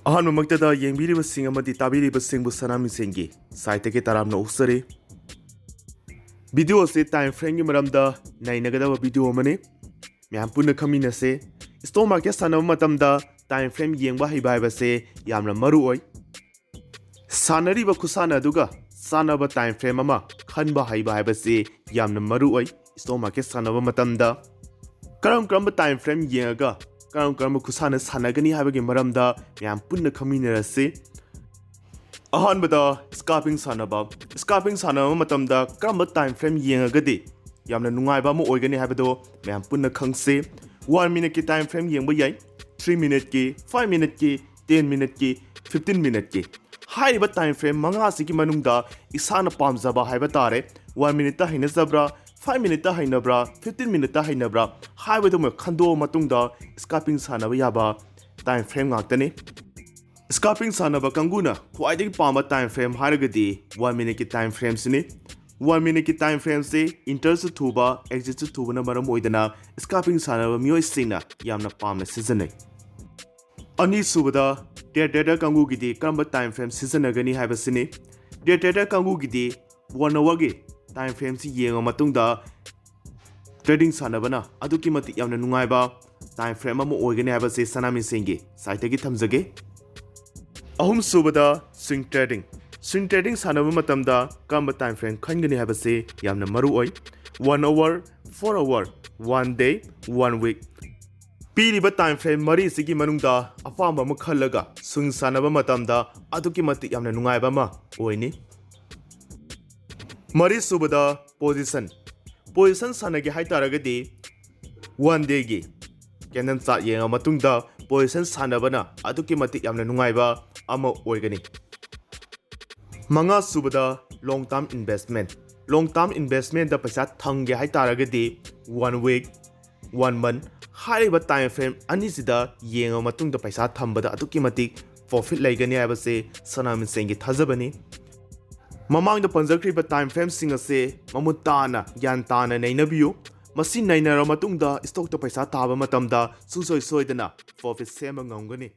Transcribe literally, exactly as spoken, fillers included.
ꯑꯍꯥꯟꯕꯃꯛꯇꯗ ꯌꯦꯡꯕꯤꯔꯤꯕꯁꯤꯡ ꯑꯃꯗꯤ ꯇꯥꯕꯤꯔꯤꯕꯁꯤꯡꯕꯨ ꯁꯅꯥ ꯃꯤꯡꯁꯦꯟꯒꯤ ꯁꯥꯏꯠꯇꯒꯤ ꯇꯔꯥꯝꯅ ꯑꯣꯛꯆꯔꯤ꯫ ꯚꯤꯗꯤꯑꯣ ꯑꯁꯤ ꯇꯥꯏꯝ ꯐ꯭ꯔꯦꯝꯒꯤ ꯃꯔꯝꯗ ꯅꯩꯅꯒꯗꯕ ꯚꯤꯗꯤꯑꯣ ꯑꯃꯅꯤ꯫ ꯃꯌꯥꯝ ꯄꯨꯟꯅ ꯈꯪꯃꯤꯟꯅꯁꯦ꯫ ꯁ꯭ꯇꯣꯛ ꯃꯥꯔꯀꯦꯠ ꯁꯥꯟꯅꯕ ꯃꯇꯝꯗ ꯇꯥꯏꯝ ꯐ꯭ꯔꯦꯝ ꯌꯦꯡꯕ ꯍꯩꯕ ꯍꯥꯏꯕꯁꯦ ꯌꯥꯝꯅ ꯃꯔꯨ ꯑꯣꯏ꯫ ꯁꯥꯟꯅꯔꯤꯕ ꯈꯨꯁꯥꯟꯅ ꯑꯗꯨꯒ ꯆꯥꯟꯅꯕ ꯇꯥꯏꯝ ꯐ꯭ꯔꯦꯝ ꯑꯃ ꯈꯟꯕ ꯍꯩꯕ ꯍꯥꯏꯕꯁꯤ ꯌꯥꯝꯅ ꯃꯔꯨ ꯑꯣꯏ꯫ ꯁ꯭ꯇꯣꯛ ꯃꯥꯔꯀꯦꯠ ꯁꯥꯟꯅꯕ ꯃꯇꯝꯗ ꯀꯔꯝ ꯀꯔꯝꯕ ꯇꯥꯏꯝ ꯐ꯭ꯔꯦꯝ ꯌꯦꯡꯉꯒ ꯀꯔꯝ ꯀꯔꯝꯕ ꯈꯨꯁꯥꯟꯅ ꯁꯥꯟꯅꯒꯅꯤ ꯍꯥꯏꯕꯒꯤ ꯃꯔꯝꯗ ꯃꯌꯥꯝ ꯄꯨꯟꯅ ꯈꯪꯃꯤꯟꯅꯔꯁꯤ꯫ ꯑꯍꯥꯟꯕꯗ, ꯁ꯭ꯀꯥꯜꯄꯤꯡ ꯁꯥꯟꯅꯕ꯫ ꯁ꯭ꯀꯥꯜꯄꯤꯡ ꯁꯥꯟꯅꯕ ꯃꯇꯝꯗ ꯀꯔꯝꯕ ꯇꯥꯏꯝ ꯐ꯭ꯔꯦꯝ ꯌꯦꯡꯉꯒꯗꯤ ꯌꯥꯝꯅ ꯅꯨꯡꯉꯥꯏꯕ ꯑꯃ ꯑꯣꯏꯒꯅꯤ ꯍꯥꯏꯕꯗꯣ ꯃꯌꯥꯝ ꯄꯨꯟꯅ ꯈꯪꯁꯤ꯫ ꯋꯥꯟ ꯃꯤꯅꯠꯀꯤ ꯇꯥꯏꯝ ꯐ꯭ꯔꯦꯝ ꯌꯦꯡꯕ ꯌꯥꯏ, ꯊ꯭ꯔꯤ ꯃꯤꯅꯠꯀꯤ, ꯐꯥꯏꯚ ꯃꯤꯅꯠꯀꯤ, ꯇꯦꯟ ꯃꯤꯅꯠꯀꯤ, ꯐꯤꯐꯇꯤꯟ ꯃꯤꯅꯠꯀꯤ꯫ ꯍꯥꯏꯔꯤꯕ ꯇꯥꯏꯝ ꯐ꯭ꯔꯦꯝ ꯃꯉꯥꯁꯤꯒꯤ ꯃꯅꯨꯡꯗ ꯏꯁꯥꯅ ꯄꯥꯝꯖꯕ ꯍꯥꯏꯕ ꯇꯥꯔꯦ, ꯋꯥꯟ ꯃꯤꯅꯤꯠꯇ ꯍꯩꯅꯖꯕ꯭ꯔꯥ, ꯐꯥꯏꯚ ꯃꯤꯅꯤꯠꯇ ꯍꯩꯅꯕ꯭ꯔꯥ, ꯐꯤꯐꯇꯤꯟ ꯃꯤꯅꯤꯠꯇ ꯍꯩꯅꯕ꯭ꯔꯥ ꯍꯥꯏꯕꯗꯨꯃ ꯈꯟꯗꯣꯛꯑ ꯃꯇꯨꯡꯗ ꯁ꯭ꯀꯥꯜꯄꯤꯡ ꯁꯥꯟꯅꯕ ꯌꯥꯕ ꯇꯥꯏꯝ ꯐ꯭ꯔꯦꯝ ꯉꯥꯛꯇꯅꯤ꯫ ꯁ꯭ꯀꯥꯜꯄꯤꯡ ꯁꯥꯟꯅꯕ ꯀꯥꯡꯕꯨꯅ ꯈ꯭ꯋꯥꯏꯗꯒꯤ ꯄꯥꯝꯕ ꯇꯥꯏꯝ ꯐ꯭ꯔꯦꯝ ꯍꯥꯏꯔꯒꯗꯤ ꯋꯥꯟ ꯃꯤꯅꯤꯠꯀꯤ ꯇꯥꯏꯝ ꯐ꯭ꯔꯦꯝꯁꯤꯅꯤ꯫ ꯋꯥꯟ ꯃꯤꯅꯤꯠꯀꯤ ꯇꯥꯏꯝ ꯐ꯭ꯔꯦꯝꯁꯤ ꯏꯟꯇꯔꯁꯨ ꯊꯨꯕ, ꯑꯦꯛꯖꯤꯠꯁꯨ ꯊꯨꯕꯅ ꯃꯔꯝ ꯑꯣꯏꯗꯅ ꯁ꯭ꯀꯥꯜꯄꯤꯡ ꯁꯥꯟꯅꯕ ꯃꯤꯑꯣꯏꯁꯤꯡꯅ ꯌꯥꯝꯅ ꯄꯥꯝꯅ ꯁꯤꯖꯤꯟꯅꯩ꯫ ꯑꯅꯤꯁꯨꯕꯗ, ꯗꯦ ꯇ꯭ꯔꯦꯗꯔ ꯀꯥꯡꯕꯨꯒꯤꯗꯤ ꯀꯔꯝꯕ ꯇꯥꯏꯝ ꯐ꯭ꯔꯦꯝ ꯁꯤꯖꯤꯟꯅꯒꯅꯤ ꯍꯥꯏꯕꯁꯤꯅꯤ꯫ ꯗꯦ ꯇ꯭ꯔꯦꯗꯔ ꯀꯥꯡꯕꯨꯒꯤꯗꯤ ꯋꯥꯟ ꯑꯋꯥꯔꯒꯤ ꯇꯥꯏꯝ ꯐ꯭ꯔꯦꯝꯁꯤ ꯌꯦꯡꯉ ꯃꯇꯨꯡꯗ ꯇ꯭ꯔꯦꯗꯤꯡ ꯁꯥꯟꯅꯕꯅ ꯑꯗꯨꯛꯀꯤ ꯃꯇꯤꯛ ꯌꯥꯝꯅ ꯅꯨꯡꯉꯥꯏꯕ ꯇꯥꯏꯝ ꯐ꯭ꯔꯦꯝ ꯑꯃ ꯑꯣꯏꯒꯅꯤ ꯍꯥꯏꯕꯁꯤ ꯁꯅꯥꯃꯤꯁꯤꯡꯒꯤ ꯁꯥꯏꯠꯇꯒꯤ ꯊꯝꯖꯒꯦ꯫ ꯑꯍꯨꯝꯁꯨꯕꯗ, ꯁ꯭ꯋꯤꯡ ꯇ꯭ꯔꯦꯗꯤꯡ꯫ ꯁ꯭ꯋꯤꯡ ꯇ꯭ꯔꯦꯗꯤꯡ ꯁꯥꯟꯅꯕ ꯃꯇꯝꯗ ꯀꯔꯝꯕ ꯇꯥꯏꯝ ꯐ꯭ꯔꯦꯝ ꯈꯟꯒꯅꯤ ꯍꯥꯏꯕꯁꯤ ꯌꯥꯝꯅ ꯃꯔꯨ ꯑꯣꯏ꯫ ꯋꯥꯟ ꯑꯋꯥꯔ, ꯐꯣꯔ ꯑꯋꯥꯔ, ꯋꯥꯟ ꯗꯦ, ꯋꯥꯟ ꯋꯤꯛ꯫ ꯄꯤꯔꯤꯕ ꯇꯥꯏꯝ ꯐ꯭ꯔꯦꯝ ꯃꯔꯤꯁꯤꯒꯤ ꯃꯅꯨꯡꯗ ꯑꯄꯥꯝꯕ ꯑꯃ ꯈꯜꯂꯒ ꯁ꯭ꯋꯤꯡ ꯁꯥꯟꯅꯕ ꯃꯇꯝꯗ ꯑꯗꯨꯛꯀꯤ ꯃꯇꯤꯛ ꯌꯥꯝꯅ ꯅꯨꯡꯉꯥꯏꯕ ꯑꯃ ꯑꯣꯏꯅꯤ꯫ ꯃꯔꯤꯁꯨꯕꯗ, ꯄꯣꯖꯤꯁꯟ꯫ ꯄꯣꯖꯤꯁꯟ ꯁꯥꯟꯅꯒꯦ ꯍꯥꯏ ꯇꯥꯔꯒꯗꯤ ꯋꯥꯟ ꯗꯦꯒꯤ ꯀꯦꯟꯗꯜ ꯆꯥꯔꯠ ꯌꯦꯡꯉ ꯃꯇꯨꯡꯗ ꯄꯣꯖꯤꯁꯟ ꯁꯥꯟꯅꯕꯅ ꯑꯗꯨꯛꯀꯤ ꯃꯇꯤꯛ ꯌꯥꯝꯅ ꯅꯨꯡꯉꯥꯏꯕ ꯑꯃ ꯑꯣꯏꯒꯅꯤ꯫ ꯃꯉꯥꯁꯨꯕꯗ, ꯂꯣꯡ ꯇꯥꯔꯝ ꯏꯟꯚꯦꯁꯃꯦꯟ꯫ ꯂꯣꯡ ꯇꯥꯔꯝ ꯏꯟꯚꯦꯁꯃꯦꯟꯗ ꯄꯩꯁꯥ ꯊꯝꯒꯦ ꯍꯥꯏ ꯇꯥꯔꯒꯗꯤ ꯋꯥꯟ ꯋꯤꯛ, ꯋꯥꯟ ꯃꯟ ꯍꯥꯏꯔꯤꯕ ꯇꯥꯏꯝ ꯐ꯭ꯔꯦꯝ ꯑꯅꯤꯁꯤꯗ ꯌꯦꯡꯉ ꯃꯇꯨꯡꯗ ꯄꯩꯁꯥ ꯊꯝꯕꯗ ꯑꯗꯨꯛꯀꯤ ꯃꯇꯤꯛ ꯄ꯭ꯔꯣꯐꯤꯠ ꯂꯩꯒꯅꯤ ꯍꯥꯏꯕꯁꯤ ꯁꯅꯥꯃꯤꯁꯤꯡꯒꯤ ꯊꯥꯖꯕꯅꯤ꯫ ꯃꯃꯥꯡꯗ ꯄꯟꯖꯈ꯭ꯔꯤꯕ ꯇꯥꯏꯝ ꯐ꯭ꯔꯦꯝꯁꯤꯡ ꯑꯁꯤ ꯃꯃꯨꯠ ꯇꯥꯅ, ꯒ꯭ꯌꯥꯟ ꯇꯥꯅ ꯅꯩꯅꯕꯤꯌꯨ꯫ ꯃꯁꯤ ꯅꯩꯅꯔ ꯃꯇꯨꯡꯗ ꯁ꯭ꯇꯣꯛꯇ ꯄꯩꯁꯥ ꯊꯥꯕ ꯃꯇꯝꯗ ꯁꯨꯡꯁꯣꯏ ꯁꯣꯏꯗꯅ ꯄ꯭ꯔꯣꯐꯤꯠ ꯁꯦꯝꯕ ꯉꯝꯒꯅꯤ꯫